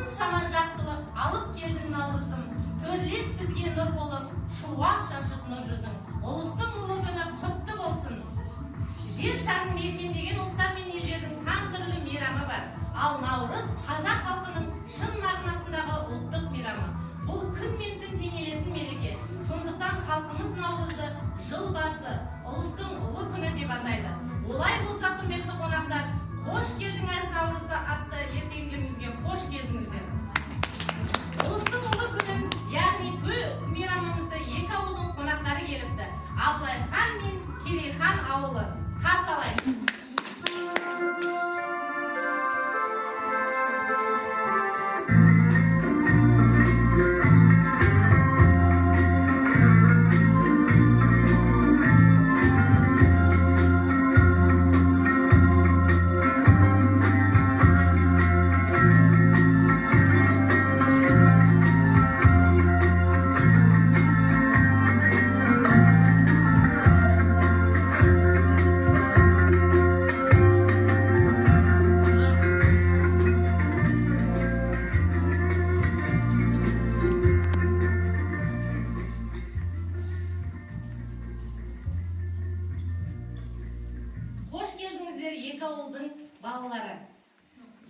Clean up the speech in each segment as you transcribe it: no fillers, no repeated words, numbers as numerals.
Осыншама жақсылық алып келдің, Наурызым. Төрлет бізге нұр болып, шуақ шашып нұр жүзің. Ұлыстың ұлы күні құтты болсын. Жер шарын мекендеген ұлттар мен елдердің сан түрлі мейрамы бар. Ал Наурыз қазақ халқының шын мағынасындағы ұлттық мейрамы. Бұл күн мен түн теңелетін мереке. Сондықтан халқымыз Наурызды жыл басы, ұлыстың ұлы күні деп атайды. Олай болса, құрметті қонақтар, қош келдіңіз, Наурызды атты ертеңгілігімізге қош келдіңіздер. Ұлыстың ұлы күнін, яғни той мейрамымызды екі ауылдың қонақтары келіпті. Абылай хан мен Керей хан ауылы. Қарсы алайық. Қош келдіңіздер, екі ауылдың балалары.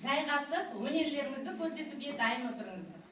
Жайғасып, өнерлеріңізді көрсетуге дайын отырыңыздар.